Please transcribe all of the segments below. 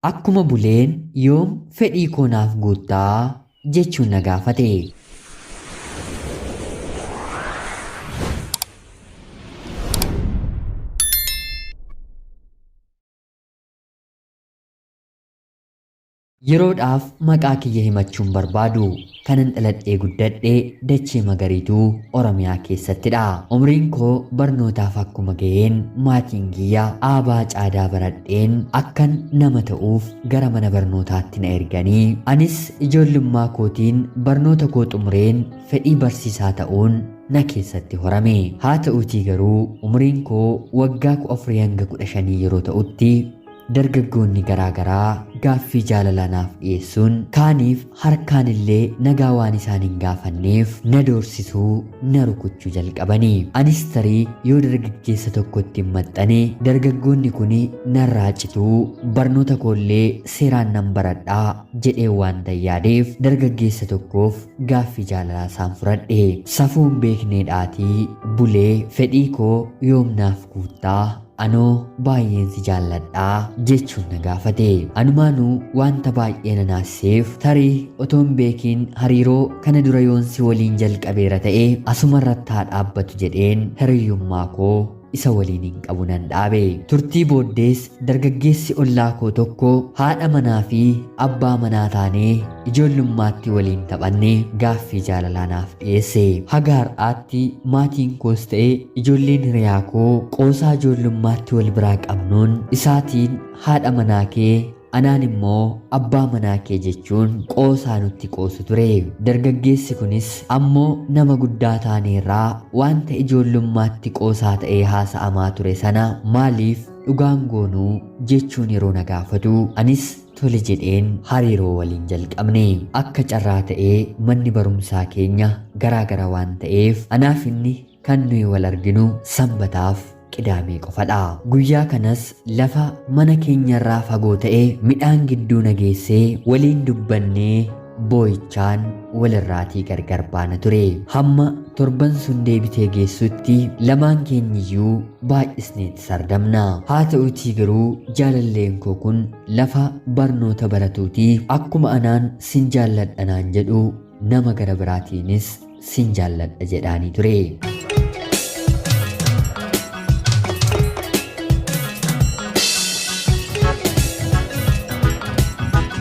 Akkuma buleen yoom fedhii koo naaf guuttaa jechuun na gaafate. Yeroodhaaf maqaa kiyya himachuun barbaadu. Kanan dhaladhee guddadhe dachee magariituu Oromiyaa keessattidha. Umriin koo barnootaaf akkuma ga'een maatiin kiyya aabaa caadaa baradheen akkan nama ta'uuf gara mana barnootaatti na erganii anis ijoollummaa kootiin barnoota koo xumureen fedhii barsiisaa ta'uun na keessatti horame. Haa ta'uutii garuu umriin koo waggaa 14 hanga 15 yeroo ta'utti dargaggoonni garaa garaa gaaffii jaalalaa naaf dhiyeessuun kaaniif harkaan illee nagaa waan isaan hin gaafanneef na doorsisuu na rukuchuu jalqabanii. Anis tarii yoo dargaggeessa tokkotti hin maxxane dargaggoonni kun narraa cituu barnoota koollee seeraan nan baradhaa jedhee waan yaadeef dargaggeessa tokkoof gaaffii jaalalaa isaan fudhadhe. Safuu hin beekneedhaatii bulee fedhii koo yoom naaf guuttaa anoo baay'een si jaalladhaa jechuun na gaafate. Anumaanuu wanta baay'ee na naasiseef tarii otoo hin beekiin hariiroo kana dura yoon si waliin jalqabeera ta'e asumarratti haa dhaabbatu jedheen hiriyyummaa koo isa waliin hin qabu nan dhaabe. Turtii booddees dargaggeessi ollaa koo tokko haadha manaa fi abbaa manaa taanee ijoollummaatti waliin taphanne gaaffii jaalalaa naaf dhiyeesse. Haga har'aatti maatiin koos ta'e ijoolleen hiriyaa koo qoosaa ijoollummaatti wal biraa qabnuun isaatiin haadha manaa kee anaan immoo abbaa manaa kee jechuun qoosaa nutti qoosu ture. Dargaggeessi kunis ammoo nama guddaa taaneerraa wanta ijoollummaatti qoosaa ta'ee haasa'amaa ture sana maaliif dhugaan goonuu jechuun yeroo na gaafatu anis tole jedheen hariiroo waliin jalqabne. Akka carraa ta'ee manni barumsaa keenya garaa gara waan ta'eef anaaf inni kan nuyi wal arginu sanbataaf qidaamee qofadha. Guyyaa kanas lafa mana keenyarraa fagoo ta'e midhaan gidduu na geessee waliin dubbannee boo'ichaan walirraatii gargar baana ture. Hamma torban sun deebitee geessutti lamaan keenyiyyuu baay'isneetti sardamna. Haa ta'uutii garuu jaalalleen koo kun lafa barnoota baratuutii akkuma anaan sin jaalladha naan jedhu nama gara biraatiinis sin jaalladha jedhaanii ture.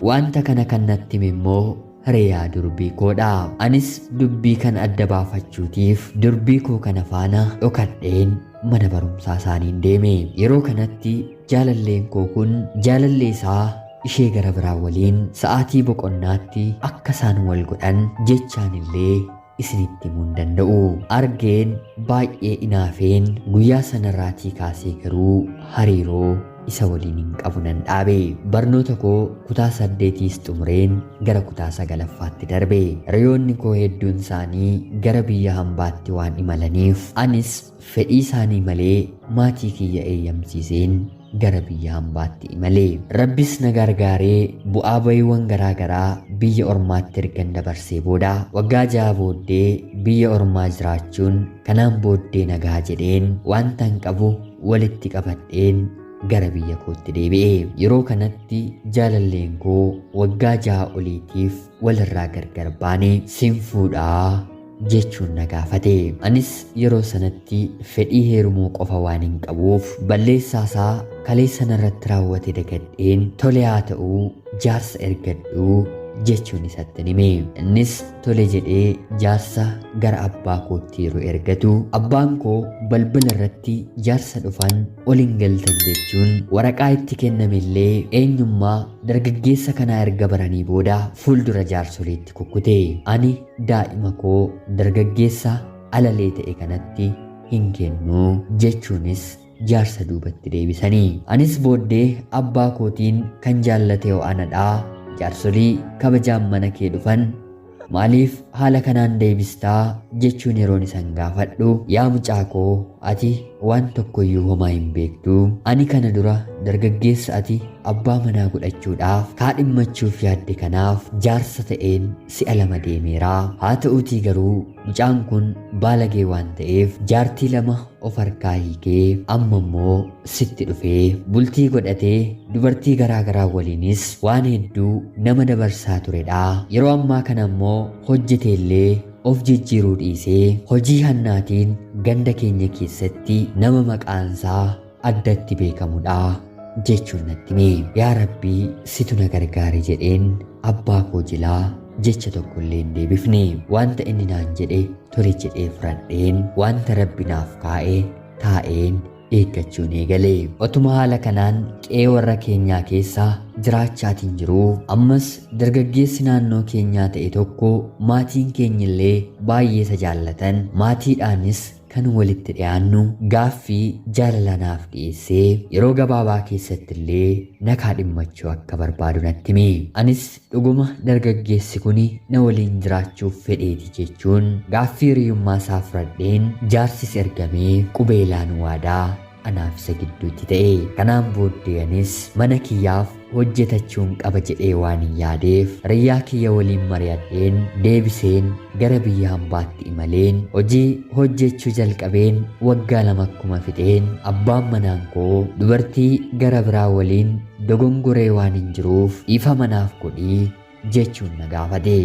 Wanta kana kan natti hime immoo hiriyaa durbii koodha. Anis dubbii kana adda baafachuutiif durbii koo kana faana dhokadheen mana barumsaa isaaniin deeme. Yeroo kanatti jaalalleen koo kun jaalallee isaa ishee gara biraa waliin sa'aatii boqonnaatti akka isaan wal godhan jechaan illee isinitti himuu hin danda'u. Argeen baay'ee inaafeen guyyaa sanarraatii kaasee garuu hariiroo isa waliin hin qabu nan dhaabe. Barnoota koo kutaa 8s xumureen gara kutaa 9ffaatti darbe. Hiriyoonni koo hedduun isaanii gara biyya hambaatti waan imalaniif anis fedhii isaanii malee maatii kiyya eeyyamsiiseen gara biyya hambaatti imale. Rabbis na gargaaree bu'aa bayiiwwan garaa garaa biyya ormaatti ergan dabarsee booda waggaa 6 booddee biyya ormaa jiraachuun kanaan booddee nagaa jedheen wanta hin qabu walitti qabadheen gara biyya kootti deebi'e. Yeroo kanatti jaalalleen koo waggaa 6 oliitiif walirraa gargar baane sin fuudhaa jechuun na gaafate. Anis yeroo sanatti fedhii heerumuu qofa waan hin qabuuf balleessaa isaa kaleessa narratti raawwate dagadheen tole haa ta'uu jaarsa ergadhuu jechuun isatti hime. Innis tole jedhee jaarsa gara abbaa kootti yeroo ergatu abbaan koo balbala irratti jaarsa dhufan ol hin galtan jechuun waraqaa itti kenname illee eenyummaa dargaggeessa kanaa erga baranii booda fuuldura jaarsoliitti kukkute. Ani daa'ima koo dargaggeessa alalee ta'e kanatti hin kennu jechuunis jaarsa duubatti deebisanii. Anis booddee abbaa kootiin kan jaallate hoo anadhaa jaarsolii kabajaan mana kee dhufan maaliif haala kanaan deebistaa jechuun yeroon isan gaafadhu, yaa mucaa koo ati waan tokkoyyuu homaa hin beektu. Ani kana dura dargaggeessa ati abbaa manaa godhachuudhaaf kaadhimmachuuf yaadde kanaaf jaarsa ta'een si'a lama deemeera. Haa ta'uutii garuu mucaan kun baalagee waan ta'eef jaartii lama of harkaa hiikee amma immoo sitti dhufee bultii godhatee dubartii garaa garaa waliinis waan hedduu nama dabarsaa turedha. Yeroo ammaa kana immoo hojjeteellee of jijjiiruu dhiisee hojii hannaatiin ganda keenya keessatti nama maqaansaa addatti beekamudha jechuun natti hime. Yaa Rabbii situ na gargaare jedheen abbaa koo jilaa jecha tokko illee hin deebifne. Wanta inni naan jedhe tole jedhee fudhadheen wanta Rabbi naaf kaa'e taa'een eeggachuun eegale. Otuma haala kanaan qe'ee warra keenyaa keessa jiraachaatiin jiruu ammas dargaggeessi naannoo keenyaa ta'e tokko maatiin keenyillee baay'ee isa jaallatan, maatiidhaanis kan walitti dhiyaannu gaaffii jaalala naaf dhiyeessee yeroo gabaabaa keessatti illee na kaadhimmachuu akka barbaadu natti hime. Anis dhuguma dargaggeessi kun na waliin jiraachuuf fedheeti jechuun gaaffii hiriyummaa isaa fudhadheen jaarsis ergamee qubeelaan waadaa anaaf isa gidduutti ta'e. Kanaan booddee anis mana kiyyaaf hojjetachuun qaba jedhee waan hin yaadeef hiriyyaa kiyya waliin mari'adheen deebiseen gara biyya hambaatti imaleen hojii hojjechuu jalqabeen waggaa 2 akkuma fixeen abbaan manaan koo dubartii gara biraa waliin dogongoree waan hin jiruuf dhiifama naaf godhii jechuun na gaafate.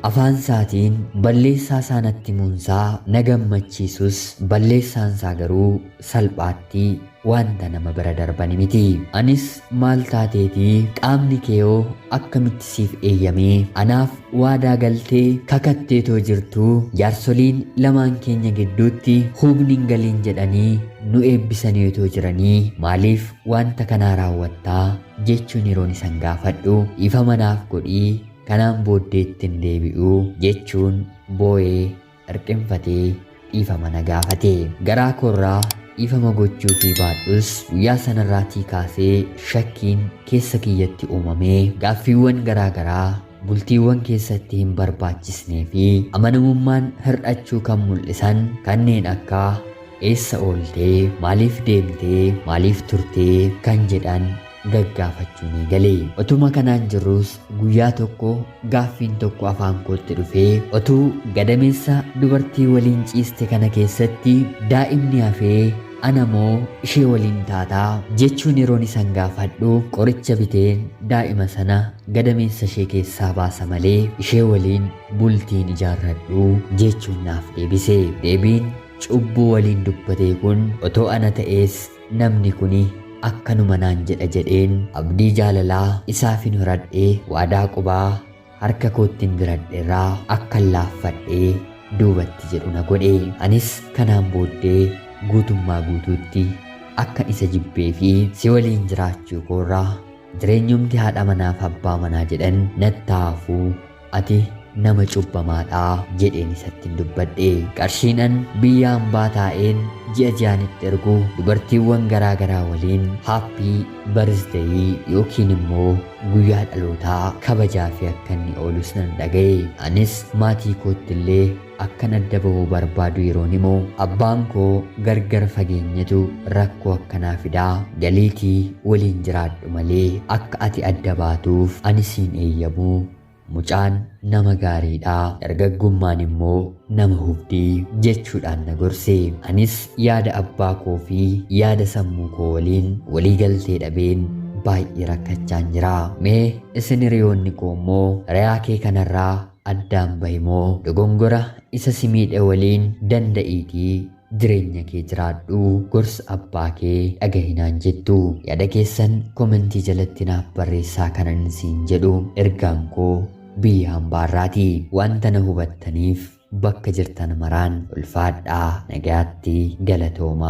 Afaan isaatiin balleessaa isaa natti himuunsaa na gammachiisus balleessaan isaa garuu salphaatti wanta nama bira darbani miti. Anis maal taateetii qaamni kee hoo akkamitti siif eeyyamee anaaf waadaa galtee kakatteetoo jirtuu jaarsoliin lamaan keenya gidduutti hubni hin galiin jedhanii nu eebbisanii otoo jiranii maaliif wanta kanaa raawwattaa jechuun yeroon isan gaafadhu dhiifama naaf godhii kanaan booddeetti hin deebi'uu jechuun boo'ee hirqinfatee dhiifama na gaafate. Garaa koorraa dhiifama gochuu fi baadhus guyyaa sanarraatii kaasee shakkiin keessa kiyyatti uumamee gaaffiiwwan garaa garaa bultiiwwan keessatti hin barbaachisnee fi amanamummaan hir'achuu kan mul'isan kanneen akka eessa ooltee, maaliif deemtee, maaliif turtee kan jedhan gaggaafachuun eegale. Otuma kanaan jirrus guyyaa tokko gaaffiin tokko afaan kootti dhufee otuu gadameessa dubartii waliin ciiste kana keessatti daa'imni hafee ana moo ishee waliin taataa jechuun yeroon isan gaafadhu qoricha biteen daa'ima sana gadameessa ishee keessaa baasa malee ishee waliin bultiin ijaarradhu jechuun naaf deebise. Deebiin cubbuu waliin dubbatee kun otoo ana ta'ees namni kuni akkanuma naan jedha jedheen abdii jaalalaa isaafin horadhee waadaa qubaa harka koottiin diradheerraa akkan laaffadhee duubatti jedhu na godhe. Anis kanaan booddee guutummaa guutuutti akka isa jibbee fi si waliin jiraachuu koorraa jireenyumti haadha manaaf abbaa manaa jedhan nattaafuu ati nama cubbamaadhaa jedheen isatti dubbadhe. Qarshiinan biyya hambaa taa'een ji'a ji'aanitti ergu dubartiiwwan garaa garaa waliin haappii barsdayii yookiin immoo guyyaa dhalootaa kabajaa fi akka inni oolus nan dhaga'e. Anis maatii kootti illee akkan adda ba'uu barbaadu yeroon himu abbaan koo gargar fageenyatu rakkoo akkanaa fidaa galiitii waliin jiraadhu malee akka ati adda baatuuf ani siin eeyyamuu. Mucaan nama gaariidha, dargaggummaan immoo nama hubdii jechuudhaan na gorse. Anis yaada abbaa koo fi yaada sammuu koo waliin walii galtee dhabeen baay'ee rakkachaan jira. Mee isin hiriyoonni koo immoo hiriyaa kee kanarraa addaan bahi moo dogongora isa si miidhe waliin danda'iitii jireenya kee jiraadhu gorsa abbaa kee dhagahinaan jettu. Yaada keessan komentii jalatti naaf barreessaa kanan siin jedhu ergaan koo biyya hambaarraati. Wanta na hubattaniif bakka jirtan maraan ulfaadhaa, nagaatti, galatoomaa.